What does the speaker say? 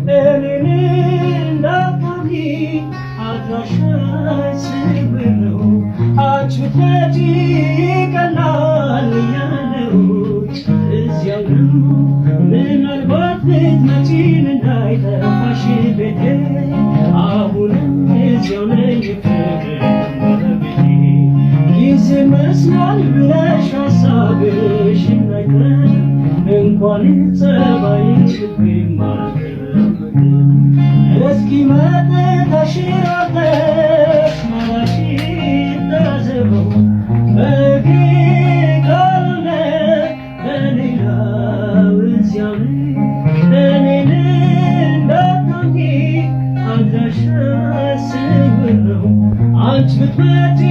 እኔን እንዳታምኚ አድራሻሽ ስውር ነው። አንቺ ብትመጪ ቀላል ያለሁት እዚያው ነው። ምናልባት ብትመጪን እንዳይጠፋሽ ቤቴ፣ አሁንም እዚያው ነኝ ፍቅር ቤቴ። ጊዜ መስሏል ብለሽ ሀሳብሽ እንዳይቀር፣ እንኳን ጸባይ ልቤም አልተለወጠም። እስኪ መጥተሽ ሮጠሽ መላሽን ታዘበው፣ በእግሬ ካልሆነ በሌላው እዚያው ነኝ። እኔን እንዳታምኚ አድራሻሽ ስውር ነው። አንቺ ብትመጪ